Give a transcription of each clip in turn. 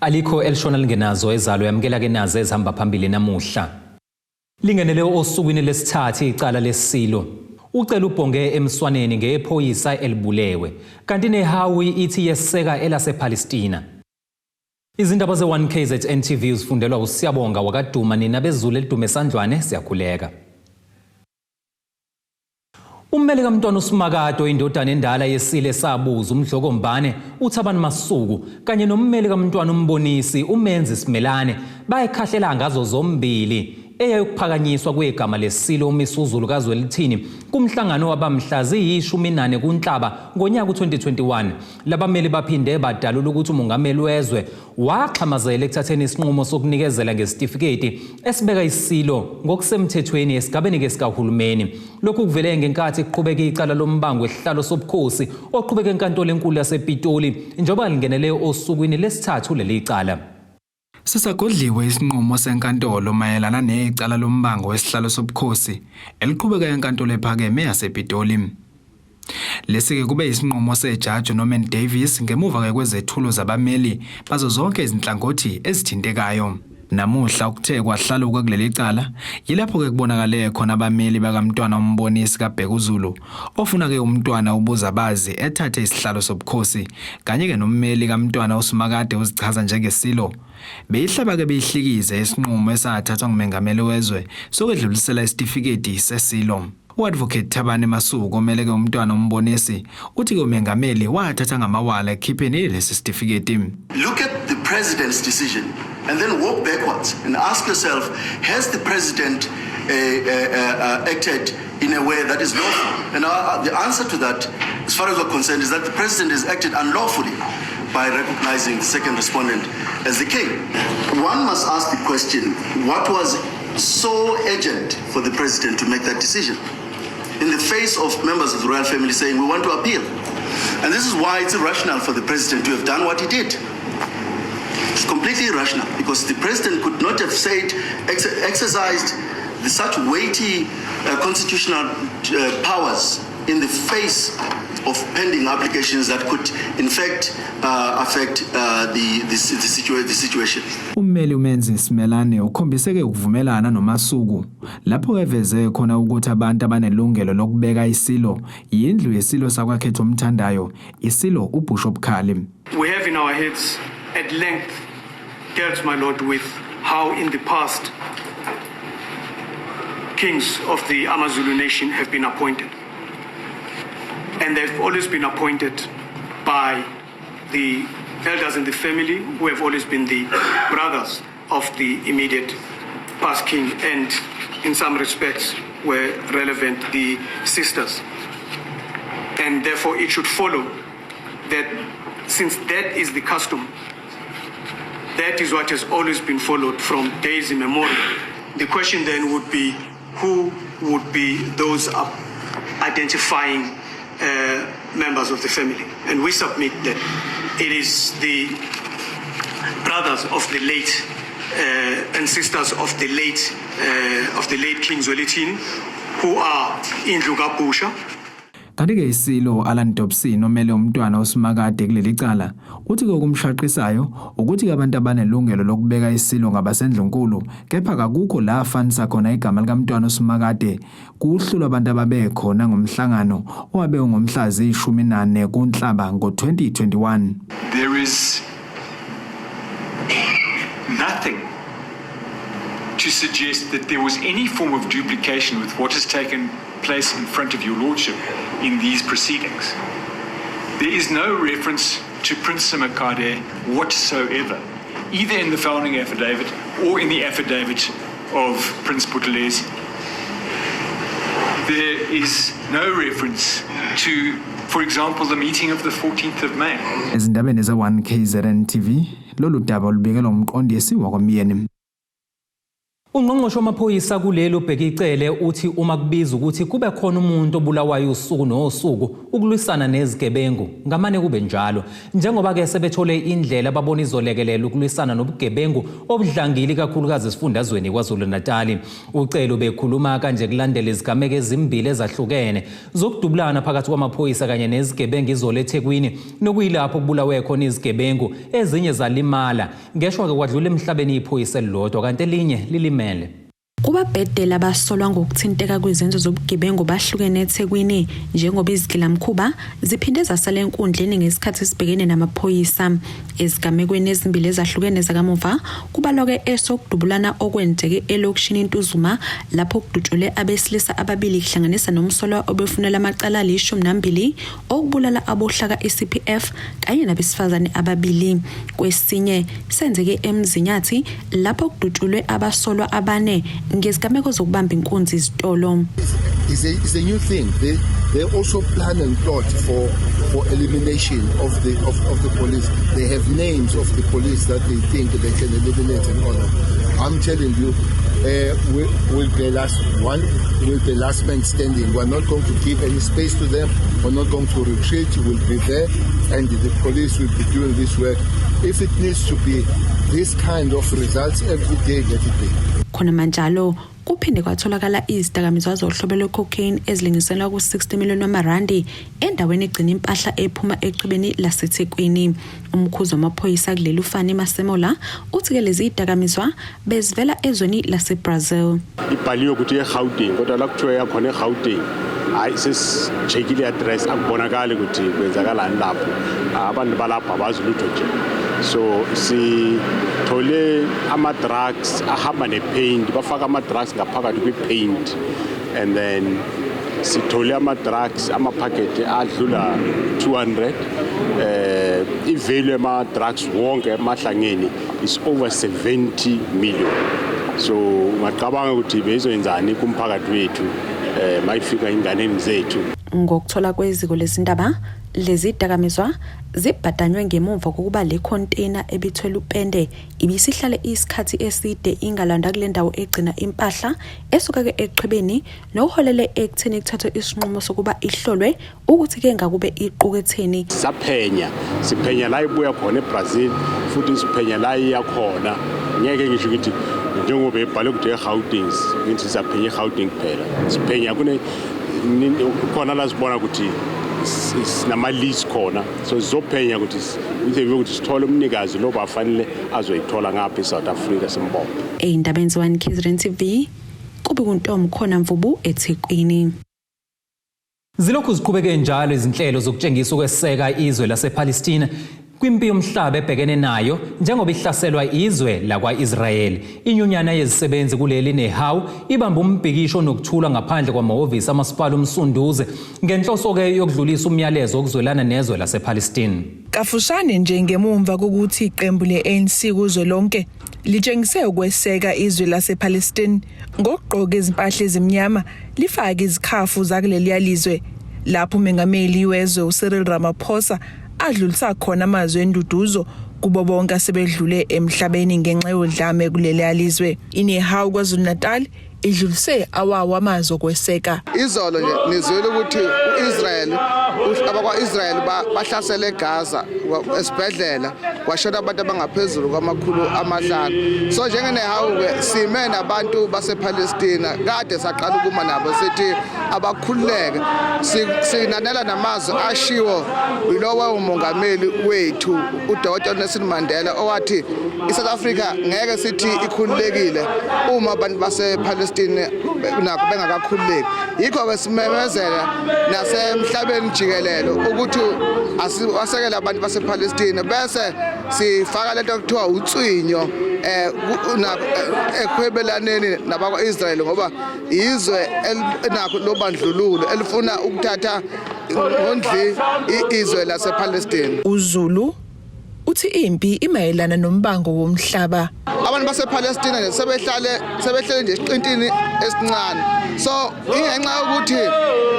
Alikho elishona lingenazo ezalo yamukela ke nazo ezihamba phambili namuhla. Lingenele osukwini lesithathu icala lesilo. Ucela ubhonge emswaneni ngephoyisa elibulewe. Kanti neHawi ithi yeseka elasePalestina. Izindaba ze-1 KZN TV uzifundelwa uSiyabonga wakaduma nina bezulu elidume esandlwane siyakhuleka. Ummeli kaMntwana uSimakade oyindodana endala yesile sabuza uMdlokombane uThabani Masuku kanye nommeli kaMntwana uMbonisi uMenzi Simelane bayikhahlela ngazo zombili eyayokuphakanyiswa kwegama lesilo uMisuzulu kaZwelithini kumhlangano wabamhla ziyi-14 kuNhlaba ngonyaka u-2021. Labameli baphinde badalula ukuthi umongameli wezwe waxhamazela ekuthatheni isinqumo sokunikezela ngesitifiketi esibeka isilo ngokusemthethweni esigabeni-ke sikahulumeni. Lokhu kuvele ngenkathi kuqhubeka icala lombango wesihlalo sobukhosi oqhubeka enkantolo enkulu yasePitoli njengoba lingenele osukwini lesithathu leli cala. Sisagodliwe isinqumo senkantolo mayelana necala lombango wesihlalo sobukhosi eliqhubeka enkantolo ephakeme yasePitoli. Lesi-ke kube isinqumo sejaji uNorman Davies ngemuva-ke kwezethulo zabameli bazo zonke izinhlangothi ezithintekayo. Namuhla okuthe kwahlaluka kuleli cala yilapho-ke kubonakale khona abameli bakaMntwana uMbonisi kaBhekuzulu ofuna-ke uMntwana uBuzabazi ethathe isihlalo sobukhosi kanye-ke nommeli kaMntwana uSimakade ozichaza njengeSilo beyihlaba-ke beyihlikize isinqumo esathathwa ngumengameli wezwe sokwedlulisela isitifiketi seSilo. U-Advocate Thabani Masuku omele-ke uMntwana uMbonisi uthi-ke umengameli wathatha ngamawala ekukhipheni lesi sitifiketi. Look at the president's decision and then walk backwards and ask yourself, has the president acted in a way that is lawful? And the answer to that, as far as we're concerned, is that the president has acted unlawfully by recognizing the second respondent as the king. One must ask the question, what was so urgent for the president to make that decision? In the face of members of the royal family saying, we want to appeal. And this is why it's irrational for the president to have done what he did. It's completely irrational because the president could not have said, exercised the such weighty constitutional powers in the face of pending applications that could in fact affect the situation. Ummeli uMenzi Simelane ukhombise-ke ukuvumelana noMasuku lapho eveze khona ukuthi abantu abanelungelo lokubeka isilo yindlu yesilo sakwaKhethomthandayo isilo uBishop Khali. We have in our heads at length dealt, my lord, with how in the past kings of the Amazulu nation have been appointed. And they've always been appointed by the elders in the family who have always been the brothers of the immediate past king and in some respects where relevant the sisters. And therefore it should follow that since that is the custom, that is what has always been followed from days immemorial. The question then would be, who would be those identifying members of the family? And we submit that it is the brothers of the late and sisters of the late King Zwelithini, who are indlu kaBhusha. Kanti-ke isilo Alan Dobson omele umntwana uSimakade kuleli cala uthi-ke okumshaqisayo ukuthi-ke abantu abanelungelo lokubeka isilo ngabasendlunkulu kepha kakukho la afanisa khona igama likamntwana uSimakade kuhlu lwabantu ababekhona ngomhlangano owabe ungomhla ziyi-14 kuNhlaba ngo-2021. There is nothing to suggest that there was any form of duplication with what has taken place in front of your lordship in these proceedings. There is no reference to Prince Simakade whatsoever, either in the founding affidavit or in the affidavit of Prince Buthelezi. There is no reference to, for example, the meeting of the 14th of May. Ezindabeni ze-1 KZN TV, lolu daba lubikelwa umqondisi wakwamyeni. Ungqongqoshe wamaphoyisa kuleli uBheki Cele uthi uma kubiza ukuthi kube khona umuntu obulawayo usuku nosuku ukulwisana nezigebengu ngamane kube njalo, njengoba-ke sebethole indlela ababona izolekelela ukulwisana nobugebengu obudlangile ikakhulukazi esifundazweni KwaZulu-Natali. UCele ubekhuluma kanje kulandela izigameko ezimbili ezahlukene zokudubulana phakathi kwamaphoyisa kanye nezigebengu izolo eThekwini, nokuyilapho kubulawe khona izigebengu ezinye zalimala. Ngeshwa-ke kwadlula emhlabeni iphoyisa elilodwa kanti elinye lilimele. Kubabhedela abasolwa ngokuthinteka kwizenzo zobugebengu bahlukene eThekwini njengoba izigilamkhuba ziphinde zasala enkundleni ngesikhathi sibhekene namaphoyisa. Ezigamekweni ezimbili ezahlukene zakamuva kubalwa-ke esokudubulana okwenzeke elokishini iNtuzuma lapho kudutshulwe abesilisa ababili kuhlanganisa nomsolwa obefunela amacala ali-12 okubulala abohlaka iCPF kanye nabesifazane ababili. Kwesinye senzeke eMzinyathi lapho kudutshulwe abasolwa abane ngezigameko zokubamba inkunzi izitolo. It's a new thing. They also plan and plot for elimination of the police. They have names of the police that they think they can eliminate and all that. I'm telling you, we will be last one, will be last man standing. We're not going to give any space to them. We're not going to retreat. We'll be there, and the police will be doing this work. If it needs to be this kind of results every day, let it be. Khona manjalo kuphinde kwatholakala izidakamizwa zohlobo lwe-cocaine ezilinganiselwa ku-60 million wamarandi endaweni egcina impahla ephuma echwebeni laseThekwini. Umkhuzi wamaphoyisa kuleli uFani Masemola uthi-ke lezi zidakamizwa bezivela ezweni laseBrazil. Ibhaliwe ukuthi eGauteng, kodwa la kuthiwa yakhona eGauteng, hayi, sesi-checkile i-address, akubonakali ukuthi kwenzakalani lapho. Abantu balapho abazi lutho nje. So sithole ama-drugs ahamba ne-paint, bafaka ama-drugs ngaphakathi kwi-paint, and then sithole ama-drugs amaphakethe adlula 200. I-value yama-drugs wonke emahlangeni is over 70 million, so ungacabanga ukuthi bezoyenzani kumphakathi wethu mayifika inganeni zethu. Ngokuthola kweziko lezindaba, lezi dakamizwa zibhadanywe ngemuva kokuba le container ebithwele upende ibisihlale isikhathi eside ingalandwa kule ndawo egcina impahla esuka-ke echwebeni, nokuholele ekutheni kuthathwe isinqumo sokuba ihlolwe ukuthi-ke ngakube iquketheni. Sisaphenya, siphenya la ibuya khona eBrazil, futhi siphenya la iya khona. Ngeke ngisho ukuthi njengoba ebhale ukuthi eGauteng, ngithi sisaphenya eGauteng kuphela. Siphenya kune khona la sibona ukuthi sinama-leads khona, so sizophenya ukuthi ukuthi sithole umnikazi lo bafanele azoyithola ngapha eSouth Africa, simbophe. Ey'ndabeni ze-1 KZN TV, kube kuntombi khona Mvubu eThekwini. Zilokhu ziqhubeke njalo izinhlelo zokutshengisa ukweseka izwe lasePalestina kwimpi yomhlaba ebhekene nayo njengoba ihlaselwa izwe lakwa-Israyeli. Inyunyana yezisebenzi kuleli NEHAWU ibamba umbhikisho nokuthula ngaphandle kwamahhovisi amasipala uMsunduze ngenhloso-ke yokudlulisa umyalezo wokuzwelana nezwe lasePalestina. Kafushane nje ngemumva kokuthi iqembu le-ANC kuzwelonke litshengise ukweseka izwe lasePalestine ngokugqoka izimpahla ezimnyama, lifake izikhafu zakuleliya lizwe, lapho umengameli wezwe uCyril Ramaphosa adlulisa khona amazwi enduduzo kubo bonke asebedlule emhlabeni ngenxa yodlame kuleliya lizwe, iNehawu KwaZulu-Natal idlulise awawo amazwi okweseka. Izolo nje nizwile ukuthi uIsrael, abakwa-Israel bahlasele eGaza esibhedlela, kwashona abantu abangaphezulu kwama-500. So njengeNehawu-ke sime nabantu basePalestina, kade saqala ukuma nabo, sithi abakhululeke. Sinanela namazwi ashiwo yilowo umongameli wethu uDr Nelson Mandela owathi iSouth Africa ngeke sithi ikhululekile uma abantu basePalestine nakho bengakakhululeki. Yikho-ke simemezela nasemhlabeni jikelele ukuthi asiwasekele abantu basePalestine, bese sifaka lento ekuthiwa utswinyo ekuhwebelaneni nabakwa-Israel, ngoba izwe elinakho lobandlululo elifuna ukuthatha ngondli izwe lasePalestine. uZulu uthi impi imayelana nombango womhlaba. Abantu basePalestina nje sebehlale sebehlele nje esiqintini esincane, so ingenxa yokuthi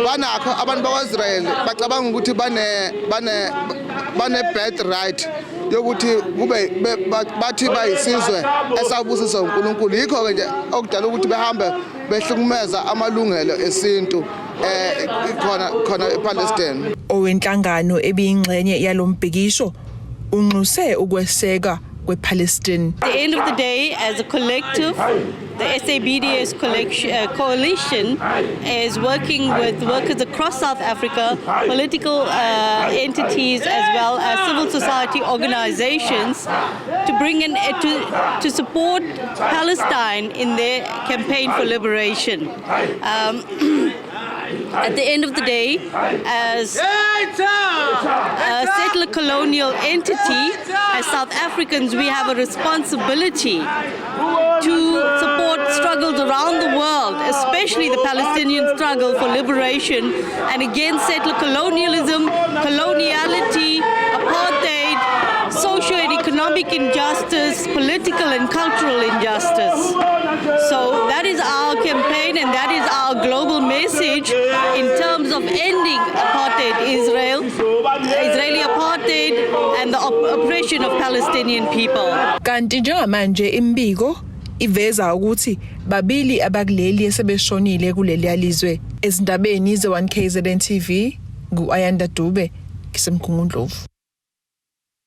banakho abantu bakwa-Israel bacabanga ukuthi bane birthright. Yokuthi kube bathi bayisizwe esabusiswa uNkulunkulu. Yikho ke nje okudala ukuthi behambe behlukumeza amalungelo esintu khona khona ePalestine. Owenhlangano ebiyingxenye yalombhikisho unxuse ukweseka kwePalestine. At the end of the day, as a collective, the SABDS coalition is working with workers across South Africa, political entities, as well as civil society organizations to bring in, to support Palestine in their campaign for liberation. At the end of the day, as a settler colonial entity, as South Africans, we have a responsibility to support struggles around the world, especially the Palestinian struggle for liberation and against settler colonialism, coloniality, apartheid, social and economic injustice, political and cultural injustice. So that is our campaign and that is our global message in terms of ending apartheid Israel, Israeli apartheid and the oppression of Palestinian people. Kanti njengamanje imbiko iveza ukuthi babili abakuleli esebeshonile kuleli lizwe. Ezindabeni ze-1 KZN TV, ngu-Ayanda Dube, ngiseMgungundlovu.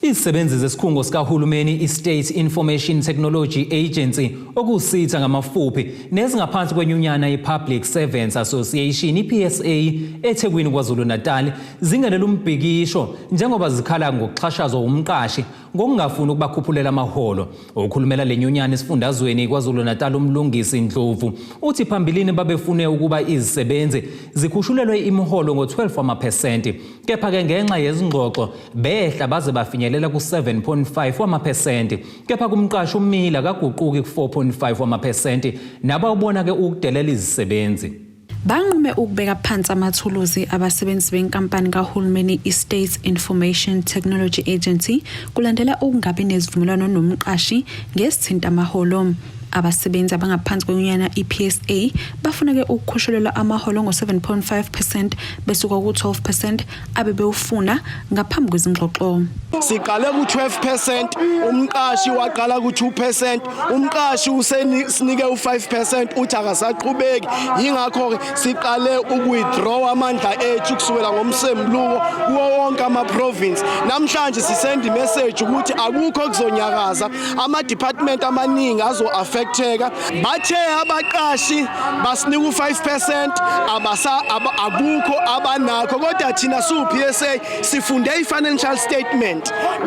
Izisebenzi zesikhungo sikahulumeni i-State Information Technology Agency, okuSITA ngamafuphi, nezingaphansi kwenyunyana i-Public Servants Association, i-PSA, eThekwini KwaZulu-Natal zingenele umbhikisho njengoba zikhala ngokuxhashazwa umqashi ngokungafuni ukubakhuphulela amaholo. Okhulumela le nyunyana esifundazweni KwaZulu-Natal, uMlungisi Ndlovu, uthi phambilini babefune ukuba izisebenzi zikhushulelwe imiholo ngo-12 wamaphesenti, kepha-ke ngenxa yezingxoxo behla baze bafinyelela ku-7.5 wamaphesenti, kepha kumqashi umila kaguquki ku-4.5 wamaphesenti nabawubona-ke ukudelela izisebenzi. Banqume ukubeka phansi amathuluzi abasebenzi benkampani kahulumeni i-State Information Technology Agency kulandela ukungabi nezivumelwano nomqashi ngesithinta amaholo. Abasebenzi abangaphansi kwenyunyana i-PSA bafuna-ke ukukhushulelwa amaholo ngo-7.5% besuka ku-12% abebewufuna ngaphambi kwezingxoxo. Siqale ku-12%, umqashi waqala ku-2%. Umqashi usesinike u-5%, uthi akasaqhubeki. Yingakho-ke siqale ukuwithdraw amandla ethu kusukela ngomsembuluko kuwo wonke ama-province. Namhlanje sisenda imessage ukuthi akukho kuzonyakaza, ama-department amaningi azo-affecteka. Bathe abaqashi basinika u-5%, abasa akukho abanakho, kodwa thina siwu-PSA sifunde i-financial statement.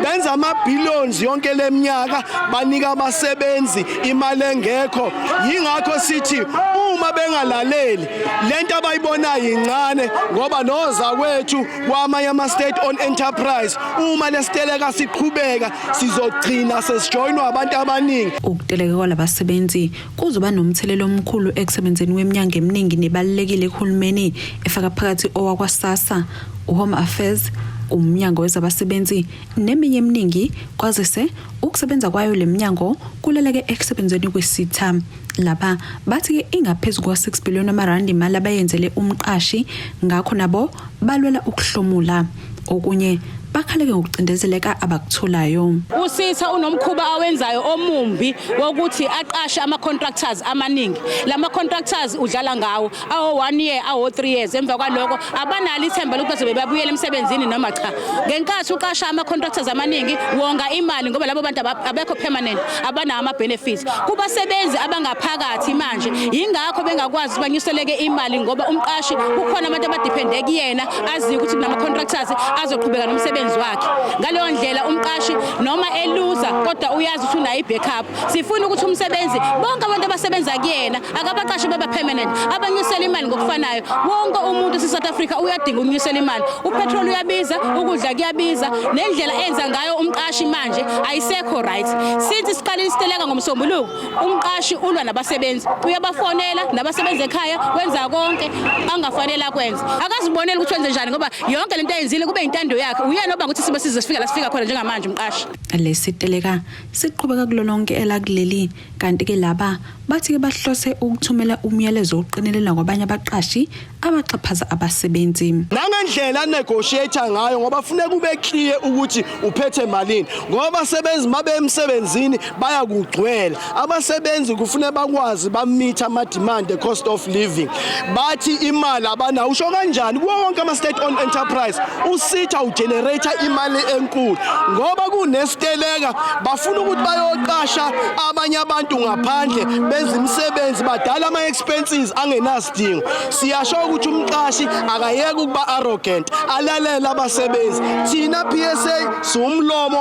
Benza ama-billions yonke leminyaka, banika abasebenzi imali engekho. Yingakho sithi uma bengalaleli, lento abayibonayo incane, ngoba noza kwethu kwamanye ama-state owned enterprise, uma lesiteleka siqhubeka, sizogcina sesijoyinwa abantu abaningi. Ukuteleka kwalabasebenzi kuzoba nomthelela omkhulu ekusebenzeni kweminyango eminingi nebalulekile kuhulumeni, efaka phakathi owakwaSASSA, uHome Affairs, umnyango wezabasebenzi neminye eminingi, kwazise ukusebenza kwayo leminyango kuleleke ekusebenzeni kweSITA. Laba bathi-ke ingaphezu kwa-6 billion amarandi imali abayenzele umqashi, ngakho nabo balwela ukuhlomula. Okunye bakhaleke ngokucindezeleka abakutholayo. USITA unomkhuba awenzayo omumbi wokuthi aqashe ama-contractors amaningi. Lama contractors udlala ngawo awo 1 year, awo 3 years, emva kwaloko abanalo ithemba lokuthi bazobe babuyela emsebenzini noma cha. Ngenkathi uqasha ama-contractors amaningi, wonga imali ngoba labo bantu abekho permanent, abanawo ama-benefits kubasebenzi abangaphakathi. Manje yingakho bengakwazi ukuthi banyuseleke imali, ngoba umqashi kukhona abantu abadepende kuyena, aziyo ukuthi kunama-contractors azoqhubeka nomsebenzi wakhe. Ngaleyo ndlela umqashi noma eluza, kodwa uyazi ukuthi unayo i-backup. Sifuna ukuthi umsebenzi, bonke abantu abasebenza kuyena, akabaqashe baba permanent, abanyusele imali ngokufanayo. Wonke umuntu ese-South Africa uyadinga ukunyusela imali. Upetrol uyabiza, ukudla kuyabiza, nendlela enza ngayo umqashi manje ayisekho right. Since siqalile isiteleka ngomsombuluko, umqashi ulwa nabasebenzi, uyabafonela nabasebenzi ekhaya, wenza konke angafanele akwenze. Akaziboneli ukuthi wenze njani, ngoba yonke lento ayenzile kube intando yakhe uyena. Uyena obanga ukuthi sibe size sifika la sifika khona njengamanje umqashi. Lesiteleka siqhubeka kulolonke elakuleli kanti ke laba bathi ke bahlose ukuthumela umyalezo oqinelela kwabanye abaqashi abaxhaphaza abasebenzi. Nangendlela negotiate ngayo ngoba funeka ube clear ukuthi uphethe malini ngoba abasebenzi mabe emsebenzini bayakugcwela. Abasebenzi kufuneka bakwazi bameet ama demand the cost of living. Bathi imali abanayo usho kanjani kuwo wonke ama state owned enterprise usitha ugenerate imali enkulu ngoba kunesiteleka bafuna ukuthi bayoqasha abanye abantu ngaphandle benza imisebenzi badala ama expenses angenasidingo siyasho ukuthi umqashi akayeke ukuba arrogant alalele abasebenzi thina PSA siwumlomo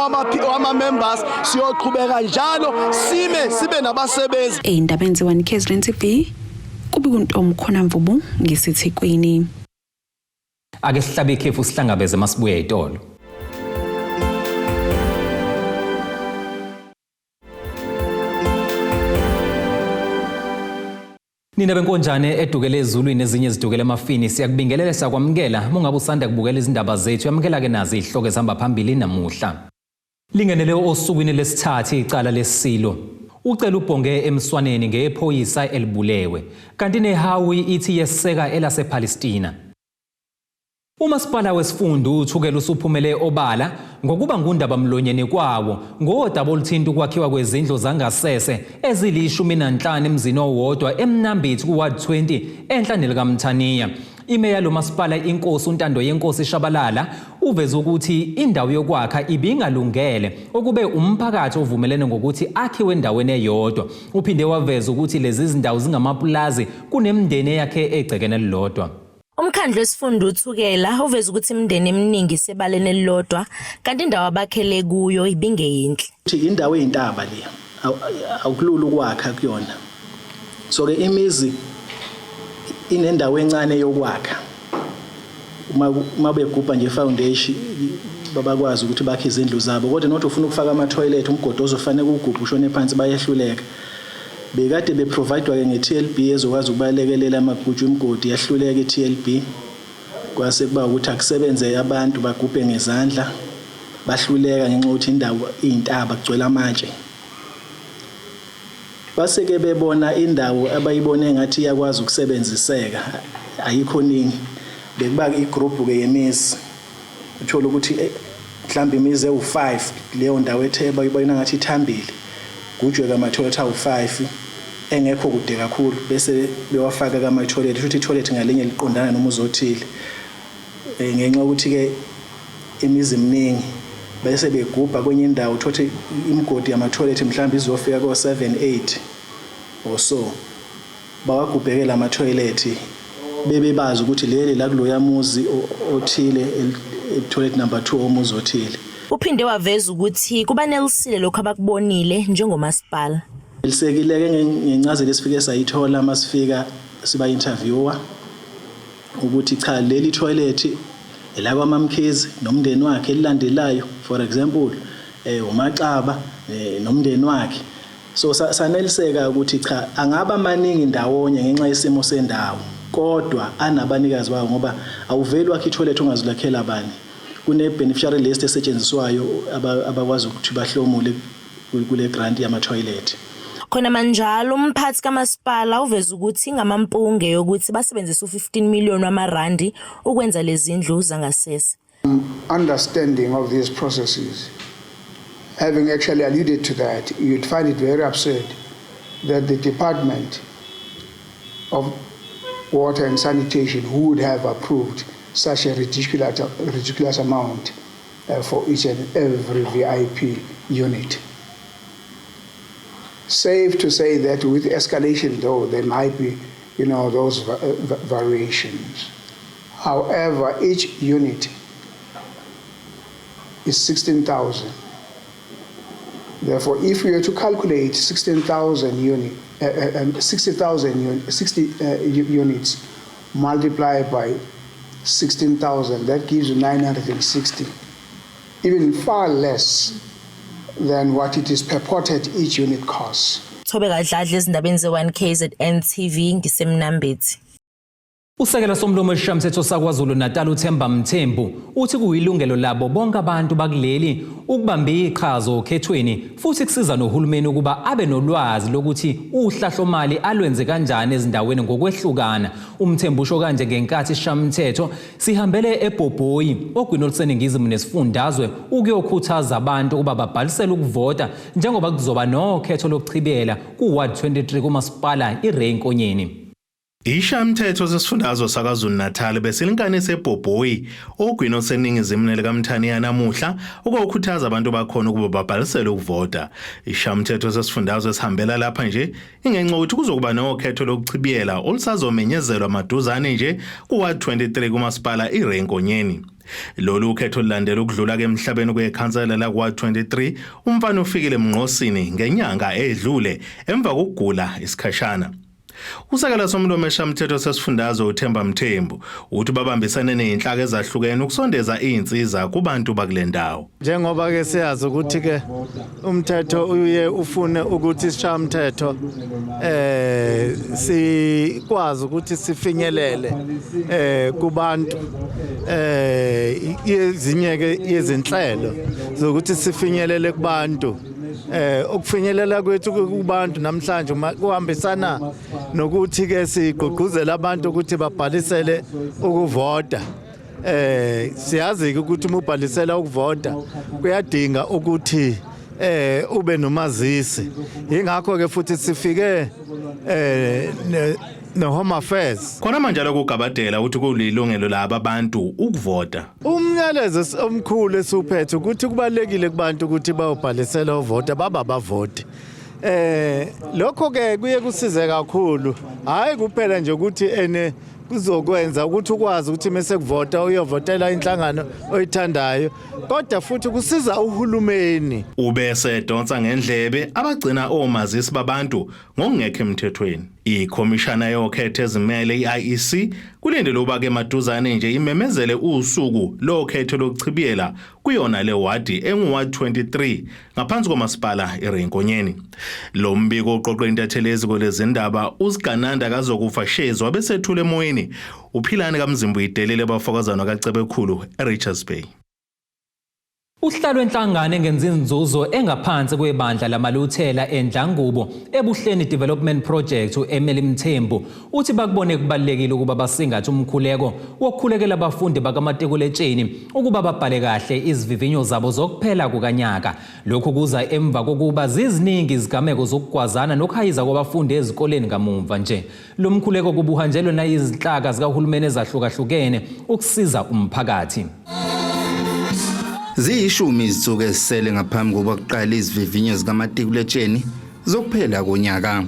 wama members siyoqhubeka njalo sime sibe nabasebenzi Eyindabeni ze-1 KZN TV kubi kuntomkhona Mvubu ngiseThekwini. Ake sihlabe ikhefu sihlangabeze masibuya itolo. Nina benkonjane edukele ezulwini ezinye zidukele emafini siyakubingelela siyakwamukela mungabe usanda kubukela izindaba zethu yamukela ke nazi izihloko ezihamba phambili namuhla. Lingenele osukwini lesithathu icala lesilo. Ucela ubhonge emswaneni ngephoyisa elibulewe. Kanti nehawi ithi yeseka elasePalestina. Umasipala wesifunda uThukela usuphumele obala ngokuba ngundabamlonyeni kwawo ngodaba oluthinta ukwakhiwa kwezindlu zangasese ezilishumi nanhlanu emzini owodwa eMnambithi ku-Ward 20 enhla nelikaMthaniya. Imeya lomasipala inkosi uNtando yenkosi Shabalala uveze ukuthi indawo yokwakha ibingalungele okube umphakathi ovumelene ngokuthi akhiwe endaweni eyodwa. Uphinde waveza ukuthi lezi zindawo zingamapulazi kunemindeni eyakhe egcekeni elilodwa. Umkhandlu wesifunda uThukela uveze ukuthi imindeni eminingi isebaleni elilodwa kanti indawo abakhele kuyo ibingeyinhle. Ukuthi indawo eyintaba le awukulula ukwakha kuyona. So ke imizi inendawo encane yokwakha. Uma uma begubha nje foundation babakwazi ukuthi bakhe izindlu zabo kodwa not ufuna ukufaka ama toilet umgodi ozofanele uwugubhe ushone phansi bayehluleka. Bekade beprovidwa-ke nge-TLB ezokwazi ukubalekelela amagujwa imigodi yahluleka i-TLB kwase kuba ukuthi akusebenze abantu bagubhe ngezandla bahluleka ngenxa yokuthi indawo iyintaba kugcwele amatshe base-ke bebona indawo abayibone engathi iyakwazi ukusebenziseka ayikho ningi bekuba igruphu-ke yemizi uthole ukuthi eh, mhlawumbe imizi ewu-5 leyo ndawo ethe bayibona ngathi ithambile gujwe kamathoyilethi awu-5 engekho kude kakhulu bese bewafaka kamathoyilethi futhi ithoyilethi ngalinye liqondana nomuzi othile eh, ngenxa yokuthi-ke imizi miningi bese begubha kwenye indawo uthole imigodi yamathoyilethi mhlawumbe izofika ko-7 8 or so Bawagubheke la mathoyilethi bebebazi ukuthi leli la kuloya muzi othile toilet number 2 omuzi othile. Uphinde waveza ukuthi kubanelisile lokhu abakubonile njengomasipala. Lisekile-ke ngencazelo esifike sayithola masifika siba interviewer ukuthi cha leli toilet elakwaMamkhize nomndeni wakhe elilandelayo for example eh uMaxaba eh, nomndeni wakhe So saneliseka ukuthi cha angaba maningi ndawonye ngenxa yesimo sendawo kodwa anabanikazi bawo ngoba awuveli wakhe ithoyilethi ongazulakhela bani kune-beneficiary list esetshenziswayo abakwazi ukuthi bahlomule kule grant yamathoyilethi. Khona manjalo umphathi kamasipala uveze ukuthi ingamampunge yokuthi basebenzise u-15 million wamarandi ukwenza lezi ndlu zangasese. Understanding of these processes, having actually alluded to that, you'd find it very absurd that the Department of Water and Sanitation who would have approved such a ridiculous, ridiculous amount uh, for each and every VIP unit. Safe to say that with escalation, though, there might be, you know, those uh, variations. However, each unit is 16,000. Therefore, if we were to calculate 16,000 unit, uh, uh, um, 60,000 un, 60 uh, units multiplied by 16,000, that gives you 960, even far less than what it is purported each unit costs. Thobeka Dladla ezindabeni ze-1 KZN TV ngisemnambithi. Usekela somlomo wesishayamthetho saKwaZulu-Natal uThemba Mthembu uthi kuyilungelo labo bonke abantu bakuleli ukubamba iqhaza okhethweni futhi kusiza nohulumeni ukuba abe nolwazi lokuthi uhlahlomali alwenze kanjani ezindaweni ngokwehlukana. UMthembu usho kanje ngenkathi isishayamthetho sihambele eBhobhoyi ogwini oluseningizimu nesifundazwe ukuyokhuthaza abantu ukuba babhalisele ukuvota njengoba kuzoba nokhetho lokuchibiyela ku-Ward 23 kumasipala iRay Nkonyeni. Isishayamthetho sesifundazwe saKwaZulu-Natal besilinkanise eBhobhoyi ogwini oluseningizimu nelikaMthaniya namuhla ukuyokhuthaza abantu bakhona ukuba babhalisele ukuvota. Isishayamthetho sesifundazwe sihambela lapha nje ingenxa yokuthi kuzokuba nokhetho lokuchibiyela olusazomenyezelwa maduzane nje ku-Ward 23 kumasipala iRay Nkonyeni. Lolu khetho lulandela ukudlula ke emhlabeni kwekhansela lakwa 23 umfana ufikile Mngqosini ngenyanga edlule emva kokugula isikhashana. Usekela somlomo eshamthetho sesifundazwe uThemba Mthembu uthi babambisane nezinhlaka ezahlukene ukusondeza izinsiza kubantu bakule ndawo. Njengoba ke siyazi ukuthi ke umthetho uye ufune ukuthi isishayamthetho eh sikwazi ukuthi sifinyelele eh kubantu eh ezinye ke yezinhlelo zokuthi sifinyelele kubantu eh ukufinyelela kwethu kubantu namhlanje kuhambisana nokuthi ke sigqugquzela abantu ukuthi babhalisele ukuvota eh siyazi ukuthi uma ubhalisela ukuvota kuyadinga ukuthi eh ube nomazisi ingakho ke futhi sifike eh ne Home Affairs khona manje lokugabadela ukuthi kulilungelo laba abantu ukuvota umyalezo omkhulu esiwuphethe ukuthi kubalekile kubantu ukuthi bayobhalisela uvota baba bavoti eh lokho ke kuye kusize kakhulu hayi kuphela nje ukuthi ene kuzokwenza ukuthi ukwazi ukuthi mase kuvota uyovotela inhlangano oyithandayo kodwa futhi kusiza uhulumeni ubese edonsa ngendlebe abagcina omazisi babantu ngokungekho emthethweni ikhomishana yokhetho ezimele i-IEC kulindele ukuba ke maduzane nje imemezele usuku lokhetho lokuchibiyela kuyona le wadi engu-ward 23 ngaphansi komasipala iRay Nkonyeni. Lo mbiko uqoqwe intatheli yeziko lezindaba uSigananda kaZokufa Shezi wabesethula emoyeni uPhilani kaMzimbu uyidelile abafokazana kaCebekhulu eRichards Bay. Usihlalo wenhlangano engenzi inzuzo engaphansi kwebandla lamaLuthela eNdlangubo eBuhleni Development Project u-Emily Mthembu uthi bakubone kubalulekile ukuba basingathe umkhuleko wokukhulekela abafundi bakamatikuletsheni ukuba babhale kahle izivivinyo zabo zokuphela kukanyaka. Lokhu kuza emva kokuba ziziningi izigameko zokugwazana nokuhayiza kwabafundi ezikoleni kamumva nje. Lo mkhuleko kubuhanjelwe nayizinhlaka zikahulumeni ezahlukahlukene ukusiza umphakathi. Ziyishumi izinsuku ezisele ngaphambi kokuba kuqale izivivinyo zikamatikuletsheni zokuphela konyaka.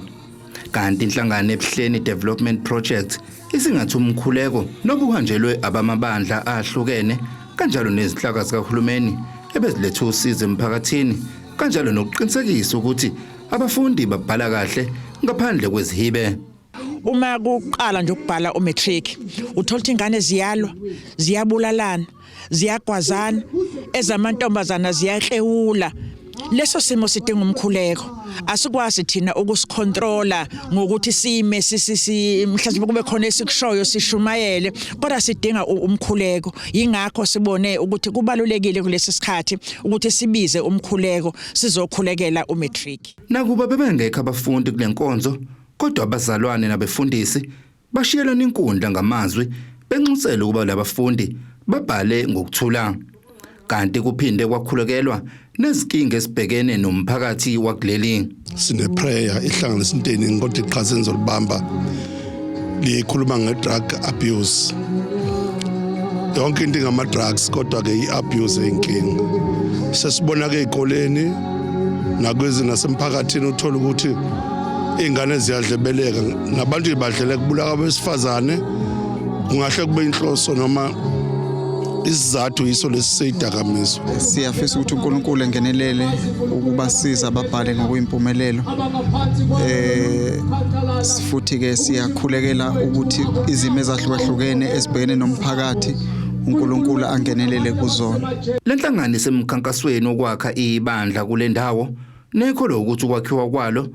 Kanti inhlangano eBuhleni Development Project isingathe umkhuleko nobuhanjelwe abamabandla ahlukene kanjalo nezinhlaka zikahulumeni ebezilethe usizo emphakathini kanjalo nokuqinisekisa ukuthi abafundi babhala kahle ngaphandle kwezihibe. Uma kuqala nje ukubhala umatric uthola ukuthi ingane ziyalwa ziyabulalana ziyagwazana ezamantombazana ziyaklewula leso simo sidinga umkhuleko asikwazi thina ukusicontrola ngokuthi sime sisi mhlawumbe kube khona esikushoyo sishumayele kodwa sidinga umkhuleko yingakho sibone ukuthi kubalulekile kulesi sikhathi ukuthi sibize umkhuleko sizokhulekela umatric Nakuba bebengekho abafundi kule nkonzo kodwa abazalwane nabefundisi bashiyelana inkundla ngamazwi benxusela ukuba labafundi babhale ngokuthula. Kanti kuphinde kwakhulekelwa nezinkinga esibhekene nomphakathi wakuleli. Sine prayer ihlanganisa into eningi kodwa iqhaza enizolibamba likhuluma nge-drug abuse. Yonke into ingama-drugs kodwa-ke i-abuse eyinkinga. Sesibona ke ey'koleni nakwezi nasemphakathini uthola ukuthi iy'ngane ziyadlebeleka nabantu ibadlele kubulaka abesifazane kungahle kube inhloso noma isizathu yiso lesi seyidakamizwa. Siyafisa ukuthi uNkulunkulu engenelele ukubasiza babhale ngokuyimpumelelo. Eh futhi ke siyakhulekela ukuthi izimo ezahlukahlukene ezibhekene nomphakathi uNkulunkulu angenelele kuzona. Lenhlangano isemkhankasweni wokwakha ibandla kule ndawo nekholwa ukuthi ukwakhiwa kwalo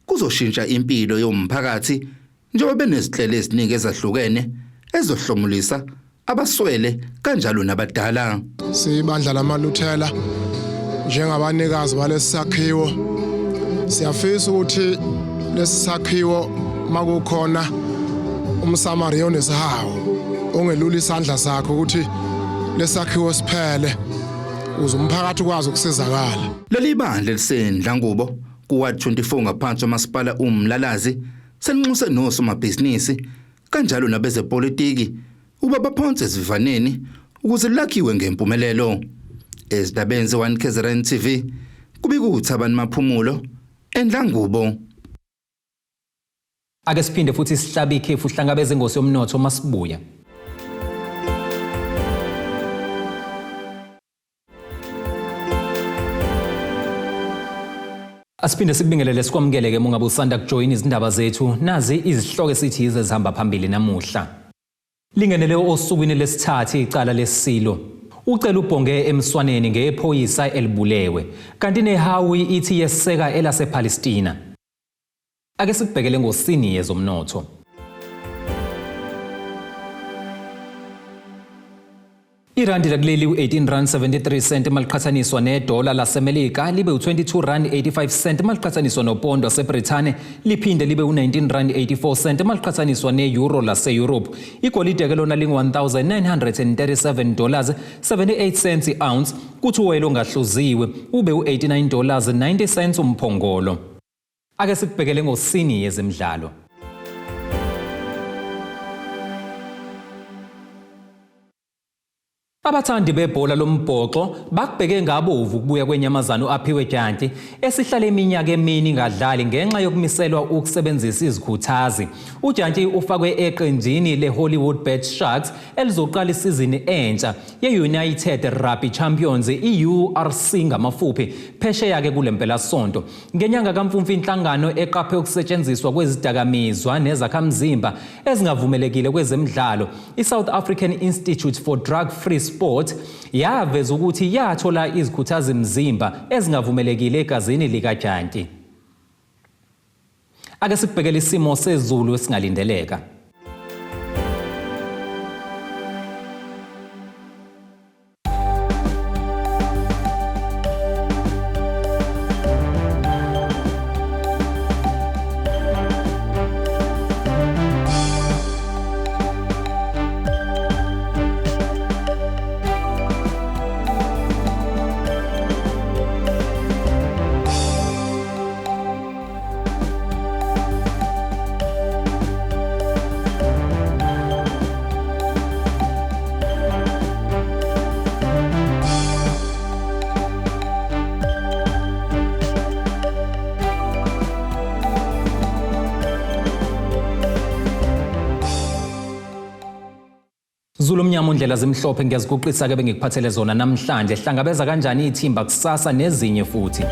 kuzoshintsha impilo yomphakathi njengoba benezinhlelo eziningi ezahlukene ezohlomulisa abaswele kanjalo nabadala. Sibandla lamaLuthela njengabanikazi balesi sakhiwo siyafisa ukuthi lesi sakhiwo makukhona umSamariya onesihawu ongelula isandla sakhe ukuthi lesakhiwo siphele ukuze umphakathi ukwazi ukusizakala. Leli bandla elisendlangubo kuward 24 ngaphansi kwamasipala uMlalazi selinxuse nosomabhizinisi kanjalo nabezepolitiki ukuba baphonse esivivaneni ukuze lakhiwe ngempumelelo. Ezindabeni ze-1 KZN TV kubika uThabani Maphumulo eNdlangubo. Ake siphinde futhi sihlabe ikhefu hlangabeze ingosi yomnotho uma sibuya. Asiphinde sikubingelele sikwamukele ke mungabe usanda kujoyina izindaba zethu nazi izihloko esithi yize zihamba phambili namuhla. Lingenele osukwini lesithathu icala lesilo. Ucela ubhonge emswaneni ngephoyisa elibulewe. Kanti neHawi ithi yeseka elasePalestina. Ake sikubhekele ngosini yezomnotho. Irandi lakuleli u-18 rand 73 cent maliqhathaniswa nedola laseMelika libe u-22 rand 85 cent maliqhathaniswa nopondo waseBrithani liphinde libe u-19 rand 84 cent maliqhathaniswa ne-euro lase-Europe. Igolide ke lona lingu-1937 dollars 78 cents i-ounce kuthi uwoyela ongahluziwe ube u-89 dollars 90 cents umphongolo. Ake sikubhekele ngosini yezemidlalo. Abathandi bebhola lombhoxo bakubheke ngabovu ukubuya kwenyamazane u-Aphiwe Dyanti esihlale iminyaka emini ingadlali ngenxa yokumiselwa ukusebenzisa izikhuthazi. UDyanti ufakwe eqenjini le-Hollywood Bet Sharks elizoqala isizini entsha ye-United Rugby Champions i-URC ngamafuphi phesheya-ke kule mpelasonto. Ngenyanga kaMfumfu inhlangano eqaphe ukusetshenziswa kwezidakamizwa nezakhamzimba ezingavumelekile kwezemidlalo i-South African Institute for Drug Free Sport yaveza ukuthi yathola izikhuthazi-mzimba ezingavumelekile egazini likaJanti. Ake sikubhekele isimo sezulu esingalindeleka. Zulu omnyama undlela zimhlophe ngiyaziguqisa ke bengikuphathele zona namhlanje hlangabeza kanjani ithimba kusasa nezinye futhi.